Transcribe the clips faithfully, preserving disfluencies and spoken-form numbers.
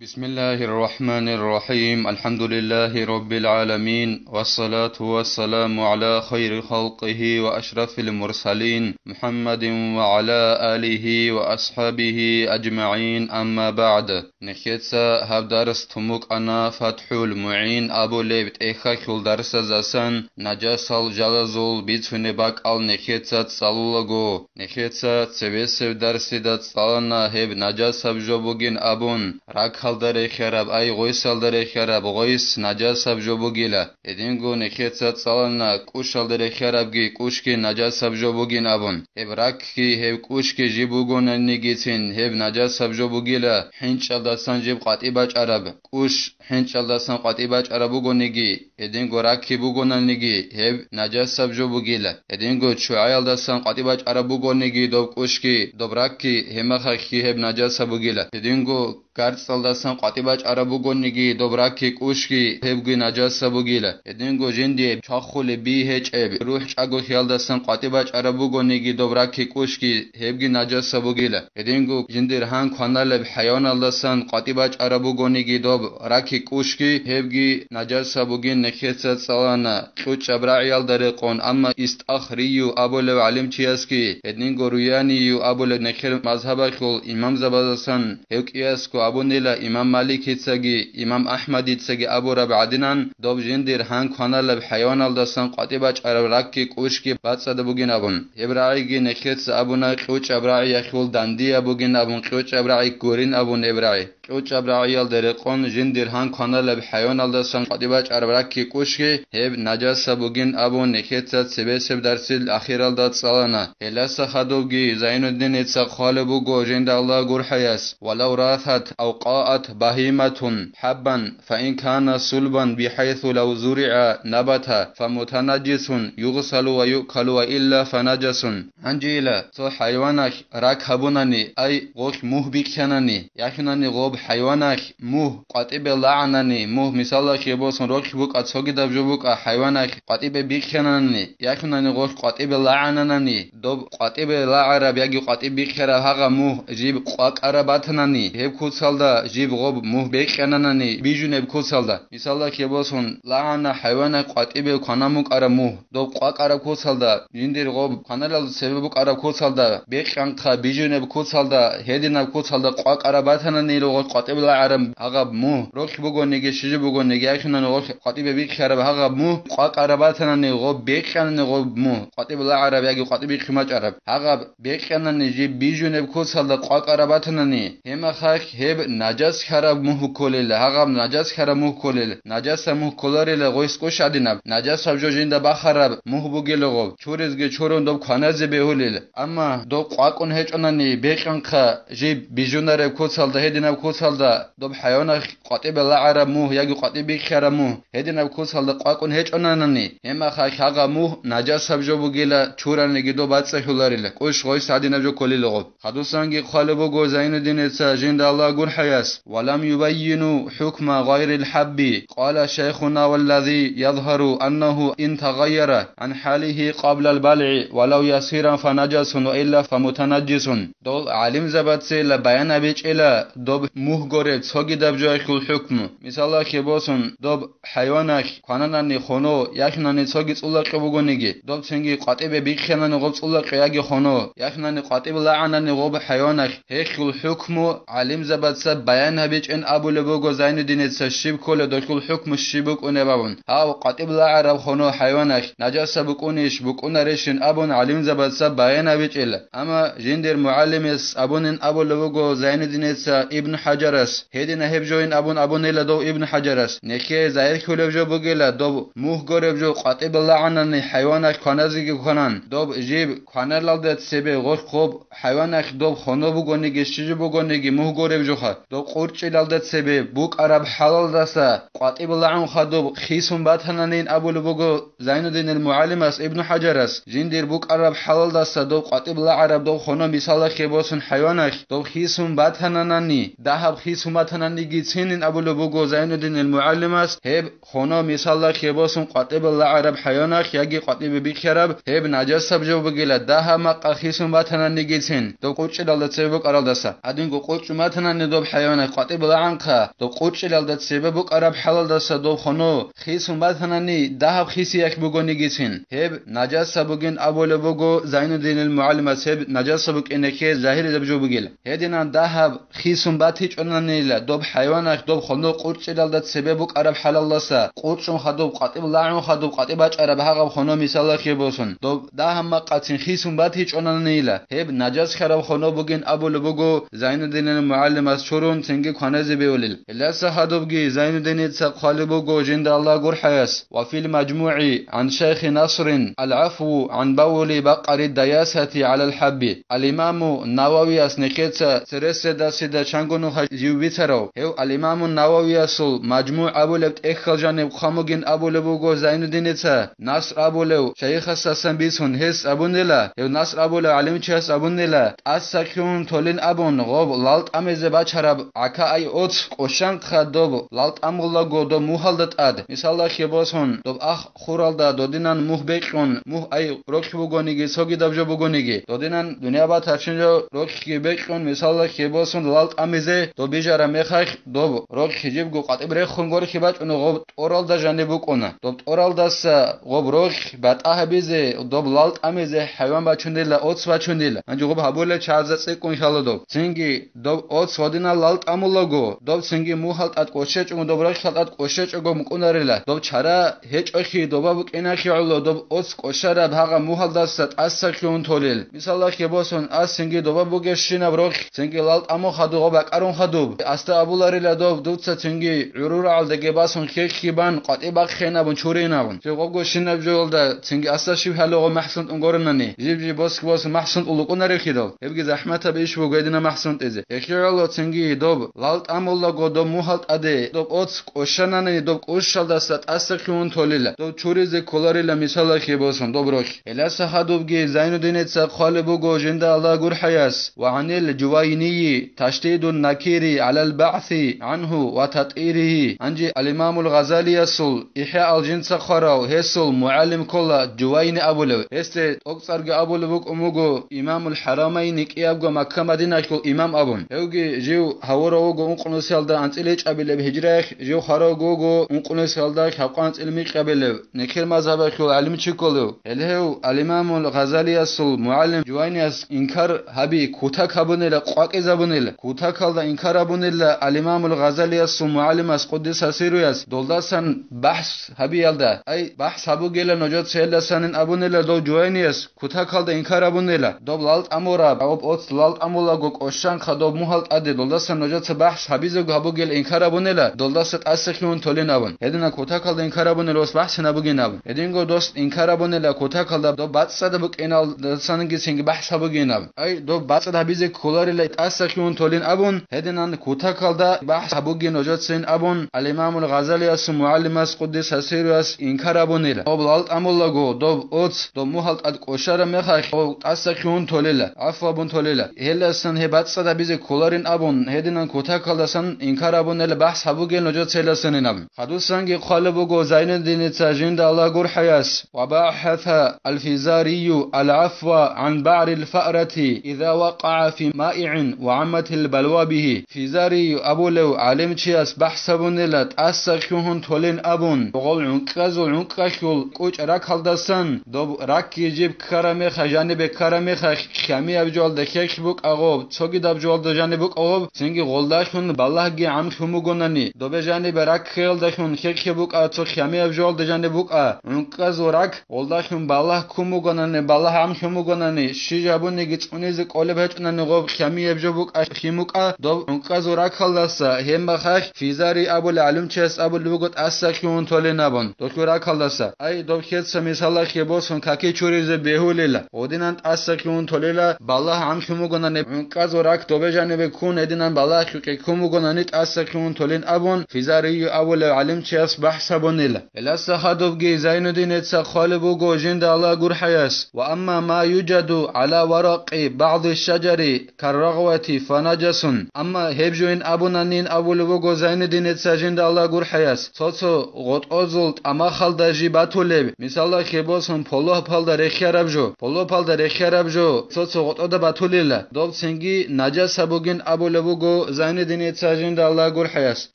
بسم الله الرحمن الرحيم. الحمد لله رب العالمين. والصلاة والسلام على خير خلقه وأشرف المرسلين محمد وعلى آله وأصحابه أجمعين. أما بعد. Нехеца гьаб дарс тумукъана ФатхӀул МугӀин абулеб тӀехьалъул дарсазасан, нажасал жалазул бицунеб бакӀал нехеца цӀалулаго. Нехеца цебесеб дарсида цӀалана гьеб нажасаб жо бугин абун, ракалда рехьараб, ай гъойсалда рехьараб гъойс нажасаб жо бугила. Гьединго нехеца цӀалана кӀушалда рехьарабги кӀушги нажасаб жо бугин абун, гьеб ракги гьеб кӀушги жиб бугонанигицин гьеб нажасаб жо бугила, хӀинчӀалдасан жиб къватӀи бачӀараб кӀуш хӀинчӀалдасан къватӀи бачӀараб бугониги, гьединго ракги бугонаниги, гьеб нажасаб жо бугила. Гьединго чугӀаялдасан къватӀи бачӀараб бугониги доб кӀушги, доб ракги, гьебмахалъги гьеб нажасаб бугила. Гьединго гарцӀалдасан къватӀи бачӀараб бугониги доб ракги кӀушги, гьебги нажасаб бугила. Гьединго жиндие чвахулеб би гьечӀеб, рухӀ чӀаголъиялдасан къватӀи бачӀараб бугониги доб ракги кӀушги, гьебги нажасаб бугила. Гьединго жиндир гьан кваналеб хӀайваналдасан къватӀи бачӀараб бугониги доб ракги кӀушги, гьебги нажасаб бугин нехеца цӀалана кьучӀаб рагӀиялда рекъон, амма Истахрию абулев гӀалимчиясги, гьединго Руянию абулеб нехер мазгьабалъул имамзабаздасан гьев кӀиясго абунила имам Маликицаги, имам Ахмадицаги абураб гӀадинан, доб жиндир гьан кваналеб хӀайваналдасан къватӀи бачӀараб ракги кӀушги бацӀцӀадаб бугин абун. Гьеб рагӀиги нехеца абуна кьучӀаб рагӀиялъул дандияб бугин абун, кьучӀаб рагӀи гурин абун гьеб рагӀи. КьучӀаб рагӀиялда рекъон жиндир гьан кваналеб хӀайваналдасан къватӀи бачӀараб ракги кӀушги, гьеб нажасаб бугин абун нехеца цебесеб дарсил ахиралда цӀалана. Гьелдаса хадубги Зайнуддиница хъвалеб буго жинда Аллагь гурхӀаяс: «Валав ратат ав къаат багьиматун хӀаббан, фаин кана сулбан бихӀайсу лав зуриӀа набата, фамутанаджисун, югъсалу ва юъкалу ва илла фанаджасун». Гьанжила цо хӀайваналъ рак гьабунани, ай гъолъ мугь бихьанани, яхинани гъоб хӀайваналъ мугь къватӀибе лагӀанани, мугь, мисалалъе босун, рохь букӀа, цогидаб жо букӀа, хӀайваналъ къватӀибе бихьанани, яхинани гъолъ къватӀибе лагӀананани, доб къватӀибе лагӀараб яги къватӀиб бихьараб гьагъаб мугь жиб къвакӀараб батанани, гьеб куцалда жиб гъоб мугь бекьананани бижунеб куцалда, мисалалъе босун, лагӀана хӀайваналъ къватӀибе кванан букӀараб мугь, доб къвакӀараб куцалда, жиндир гъоб кваналалда цебе букӀараб куцалда, бекьанхъа бижунеб куцалда, гьединаб куцалда къвакӀараб батанани гъолъ къватӀибе лагӀараб гьагъаб мугь, рохь бугониги, щижи бугониги, яхинани гъолъ къватӀибе бихьараб гьагъаб мугь къвакӀараб батанани, гъоб бекьанани гъоб мугь, къватӀибе лагӀараб яги къватӀиб бихьун бачӀараб гьагъаб бекьанани жиб бижунеб куцалда къвакӀараб батанани, гьебмахалъ гьеб нажасхьараб мугь кколел, гьагъаб нажасхьараб мугь кколел, нажасаб мугь кколарила гъойс кӀущ гьадинаб, нажасаб жо жинда бахараб мугь бугила гъоб, чурезги чурун доб кваназе бегьулел. Амма доб къвакӀун гьечӀонани, бекьанхъа жиб бижунареб куцалда, гьединаб куцалда, доб хӀайваналъ къватӀибе лагӀараб мугь яги къватӀиб бихьараб мугь, гьединаб куцалда къвакӀун гьечӀонанани, гьебмахалъ гьагъаб мугь нажасаб жо бугила, чураниги доб бацӀцӀалъуларила, кӀущ гъойс гьадинаб жо кколила гъоб. Хадусанги хъвалеб буго Зайнуддиница жинда Аллагь гурхӀаяс: «Валам юбаййину хӀукма гъайрил хӀабби, къала шайхуна, валлази язгьару аннагьу ин тагъайяра гӀан хӀалигьи къаблал балгӀи, валав ясиран фанаджасун ва илла фамутанаджисун». Дол гӀалимзабацейила баян гьабичӀила доб мугь гореб цогидаб жоялъул хӀукму. Мисалалъе босун, доб хӀайваналъ квананани хоно, яхинани цоги цӀулакъе бугониги, доб цинги къватӀибе бихьанани гъоб цӀулакъе яги хоно, яхинани къватӀибе лагӀанани гъоб хӀайваналъ, гьелъул хӀукму гӀалимзабаца баян гьабичӀин абулеб буго Зайнуддиница щиб кколеб, долъул хӀукму щиб букӀунеб абун. Гьав къватӀибе лагӀараб хоно хӀайваналъ нажаса букӀунищ, букӀунарищин абун гӀалимзабаца баян гьабичӀила. Амма жиндир мугӀалимас абунин абулеб буго Зайнуддиница Ибн ХӀажарас, гьедина гьеб жоин абун абунила дов Ибн ХӀажарас, нехее загьирлъулеб жо бугила доб мугь гореб жо къватӀибе лагӀанани хӀайваналъ кваназеги кванан, доб жиб кваналалда цебе гъоркь гъоб хӀайваналъ доб хоно бугониги щижи бугониги мугь гореб жоха, доб къурчӀилалда цебе букӀараб хӀалалдаса къватӀибе лагӀунха доб хисун батананин абулеб буго Зайнуддинил мугӀалимас Ибну ХӀажарас, жиндир букӀараб хӀалалдаса дов къватӀиб лагӀараб дов хоно мисалалъе босун хӀайваналъ дов хисун батананани, дагьаб хисун батананигицинин абулеб буго Зайнуддинил мугӀалимас, гьеб хоно мисалалъе босун къватӀиб лагӀараб хӀайваналъ яги къватӀибе бихьараб гьеб нажасаб жо бугила, дагьаб макъа хисун батананигицин, дов къурчӀилалда цебе букӀаралдаса. Гьадинго къурчӀун батанани доб хӀайванах къватӀиб лагӀанхъа, доб къурчӀчӀилалда цебе букӀараб хӀалалдаса доб хоно хисун батанани, дагьаб хисиялъ бугонигицин, гьеб нажаса бугин абулеб буго Зайнуддинил мугӀалимас, гьеб нажаса букӀинехъе загьиризаб жо бугила. Гьединан дагьаб хисун батичӀонанила доб хӀайванах доб хоно къурчӀчӀилалда цебе букӀараб хӀалалдаса, къурчӀун хадуб къватӀиб, лагӀун хадуб къватӀиб бачӀараб гьагъаб хоно мисалалъе босун, доб дагьаб макъацин хисун батичӀонанила, гьеб нажасхъараб хоно бугин абулеб буго Зайнуддинил мугӀалимас чурун цинги кваназе бевлил. Гьелдаса хадубги Зайнуддиница хъвалеб буго жинда Аллагь гурхӀаяс: «Ва фил мажмугӀи гӀан шайхи Насрин ал-гӀафву гӀан бавли бакъари даясати гӀалал хӀабби». Ал-Имаму Нававияс нехеца цереседасида чанго нуха жив бицарав, гьев Ал-Имаму Нававиясул Мажмуъ абулеб тӀехьал жаниб хъван бугин абулеб буго Зайнуддиница, Наср абулев шайихасасан бицун гьес абунила, гьев Наср абулев гӀалимчияс абунила, тӀаса хьун толин абун, гъоб лал тӀамизе бачараб гӀака ай оц кӀощанхъа доб лал тӀамулаго доб мугьалда тӀад, мисалалъе босун, доб ах хуралда додинан мугь бекьун, мугь ай рокь бугониги цогидаб жо бугониги, додинан дунъя батарчин жо рокьги бекьун, мисалалъе босун, лал тӀамизе доб бижара мехалъ, доб рокь жибго къватӀиб рехун горхи бачӀун гъоб тӀоралда жаниб букӀуна. Доб тӀоралдаса гъоб рокь батӀа гьабизе, доб лал тӀамизе хӀайван бачунила, оц бачунила. Гьанже гъоб гьабулел чагӀазда цӀикӀкӀун хьала доб. Цинги доб оц гьодинал лал тӀамулаго, доб цинги мугьал тӀад кӀощечӀого, доб рахьал тӀад кӀощечӀого мукӀунарила. Доб чара гьечӀолъи доба букӀинахъе гӀоло, доб оц кӀощараб гьагъа мугьалдаса тӀаса хьун толел. Мисалалъе босун, ас цинги доба бугебщинаб рохь, цинги лал тӀамун хадугъо бакӀарун хадуб. Аста абуларила доб, дуца цинги гӀурурагӀалдаги басун хьехьи бан, къватӀи баххейин абун, чурейин абун. Жо гъобго щинаб жоялда цинги аста щиб хӀалугъо махсун тӀун горунани, жиб-жиб боск-босун махсун тӀул рукӀунарехи доб. Гьебги захӀматаб иш буго гьедина махсунтӀизе. Эхиялъ цинги доб лал тӀамулаго доб мугьал тӀаде, доб оц кӀощанани, доб кӀущалдаса тӀаса хьун толила, доб чуризе кколарила мисалалъе босун доб рохь. Гьеласа хадубги Зайнуддиница хъвалеб буго жинда Аллагь гурхӀаяс: «Ва гӀанил Жувайнийи ташдидун накири гӀалал багӀси гӀанхӀу ва татӀиригьи». Гьанже Ал-Имамул Гъазалиясул ИхӀяал жинца хъварав, гьесул мугӀалим ккола Жувайни абулев. Гьесде тӀокӀцӀарги абулеб букӀун буго Имамул ХӀарамайни кӀиябго Макка-Мадиналъул имам абун. Гьевги жив гьавурав вуго ункънусиялда анцӀила ичӀабилеб гьижраялъ, жив хварав вуго ункънусиялда лъабкъо анцӀила микьабилеб, нехир мазгьабалъул гӀалимчи кколев. Гьеле гьев Ал-Имамул Гъазалиясул мугӀалим Жувайнияс инкар гьаби, кутак гьабунила, къвакӀизабунила. Кутакалда инкар гьабунила Ал-Имамул Гъазалиясул мугӀалимас, къуддиса сирруяс, долдасан бахӀс гьабиялда. Ай, бахӀс гьабугела нужеца гьелдасанин абунила дов Жувайнияс, кутакалда инкар гьабунила. Доб лал тӀамураб, доб оц лал тӀамулаго кӀощанха доб мугьал тӀаде, долдасан нужеца бахӀс гьабизего гьабугел инкар гьабунила, долдаса тӀаса хьун толин абун. Гьедина кутакалда инкар гьабунила ос бахӀсин гьабугин абун. Гьединго дос инкар гьабунила кутакалда доб бацӀцӀадаб букӀиналдасанги цинги бахӀс гьабугин абун. Ай, доб бацӀцӀад гьабизе кколарила тӀаса хьун толин абун, гьединан кутакалда бахӀс гьабугин нужецин абун, Ал-Имамул Гъазалиясул мугӀалимас, къуддиса сирруяс, инкар гьабунила. Доб лал тӀамулаго, доб оц, доб мугьал тӀад кӀощараб мехалъ, доб тӀаса хьун толила, гӀафу гьабун толила. Гьелдасан гьеб бацӀцӀад гьабизе кколарин абун, гьединан кутакалдасан инкар гьабунила бахӀс гьабугел нужеца гьелдасанин абун. Хадусанги хъвалеб буго Зайнуддиница жинда Аллагь гурхӀаяс: «Ва бахӀаса ал-Физарию ал-гӀафва гӀан багӀрил фаърати иза вакъагӀа фи маигӀин ва гӀамматил балва бигьи». Физарий абулев гӀалимчияс бахӀс гьабунила тӀаса хьухьун толин абун, гъол гӀункӀазул гӀункӀалъул кӀучӀ ракалдасан, доб ракги жиб ккара меха, жанибе ккара меха, хьамияб жоялда хьехь букӀа гъоб, цогидаб жоялда жаниб букӀа гъоб, цинги гъолдалъун балагьги гӀамлъун бугонани, добе жанибе рак ккеялдалъун хьехье букӀа, цо хьамияб жоялда жаниб букӀа, гӀункӀазул рак, гъолдалъун балагь ккун бугонани, балагь гӀамлъун бугонани, щиб жабуниги цӀунизе кӀолеб гьечӀонани гъоб хьамияб жо букӀа, хьим букӀа, доб гӀункӀазул ракалдаса, гьеб мехалъ Физарий абулев гӀалимчияс абулеб буго тӀаса хьун толин абун. Дохьул ракалдаса. Ай, доб хьеца мисалалъе босун каки чуризе бегьулила. Гъодинан тӀаса хьун толила, балагь гӀамлъун бугонани гӀункӀазул рак добе жанибе ккун, гьединан балагь хьукье ккун бугонани тӀаса хьун толин абун, Физарию абулев гӀалимчияс бахӀс гьабунила. Гьеласа хадубги Зайнуддиница хъвалеб буго жинда Аллагь гурхӀаяс: «Ва амма ма юджаду гӀала варакъи багӀди шаджари каррагъвати фанажасун». Амма гьеб жоян абунанин абулеб буго Зайнуддиница жинда Аллагь гурхӀаяс, цо-цо гъотӀозул тӀамахалда жиб батулеб, мисалалъе босун, полопалда рехияраб жо, полопалда рехияраб жо цо-цо гъотӀода батулила, доб цинги нажаса бугин абулеб буго Зайнуддиница жинда Аллагь гурхӀаяс,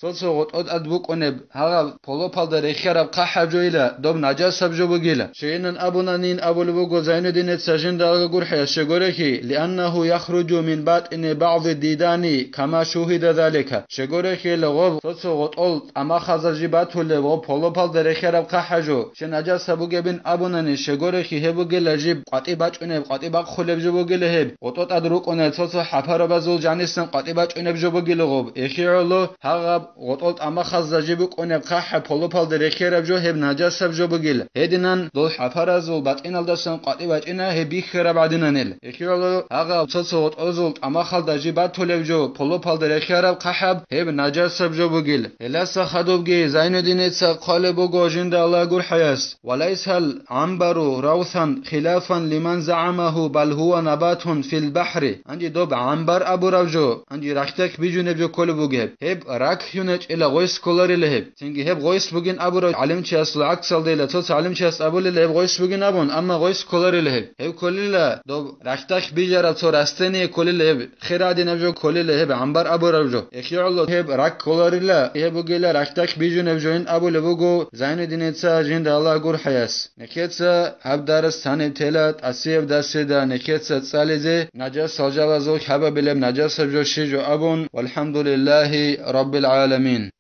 цо-цо гъотӀод ад букӀунеб гьагъаб полопалда рехияраб хъахӀаб жойила, доб нажасаб жо бугила. Щайинан абунанин абулеб буго Зайнуддиница жинда Аллагь гурхӀаяс, щегорехи, лианнаху яхруджу мин батӀини багӀди дидани, кама шугьида залика. Щегорехи, гъоб цо-цо гъотӀол тӀамахазаб жиб батулеб, гъоб полопалда рехияраб хъахӀаб жо, щай нажасаб бугебин абунани, щегорехи, гьеб бугила жиб къватӀи бачӀунеб, къватӀи бахъулеб жо бугила гьеб, гъотӀо тӀад рукӀуна цо-цо хӀапарабазул жанисан къватӀи бачӀунеб жо бугила гъоб. Эхиялъул гьагъаб гъотӀол тӀамахазда жиб букӀунеб хъахӀаб полопалда рехияраб жо гьеб нажасаб жо бугила. Гьединан дол хӀапаразул батӀиналдасан къватӀи бачӀина гьеб бихьараб гӀадинанил. Эхиялъул гьагъаб цо-цо гъотӀозул тӀамахалда жиб батулеб жо, полопалда рехияраб хъахӀаб, гьеб нажасаб жо бугила. Гьелдаса хадубги Зайнуддиница хъвалеб буго жинда Аллагь гурхӀаяс, ва лайсал гӀамбару равсан хилафан лиман загӀамаху, бал гьува набатун фил бахӀри. Гьанже доб гӀамбар абураб жо, гьанже рахьдахь бижунеб жо кколеб бугеб. Гьеб ракьуначӀила гъойс кколарила гьеб. Цинги гьеб гъойс бугин абурав гӀалимчиясул гӀаксалдайила, цо-цо гӀалимчияс абулила гьеб гъойс бугин абун, амма гъойс кколарила гьеб. Гьеб кколила доб рахьдахь бижараб цо растение кколила гьеб, хер гӀадинаб жо кколила гьеб гӀамбар абураб жо. ЭхигӀоло гьеб ракь кколарила, гьеб бугила рахьдахь бижунеб жойин абулеб буго Зайнуддиница жинда Аллагь гурхӀаяс. Нехеца гьаб дарс гьаниб тела тӀасияб дарсида нехеца цӀализе, нажас салжалазул хабабилеб нажасаб жо щиб жо абун, валхӀамдулиллагьи раббил гӀаламин.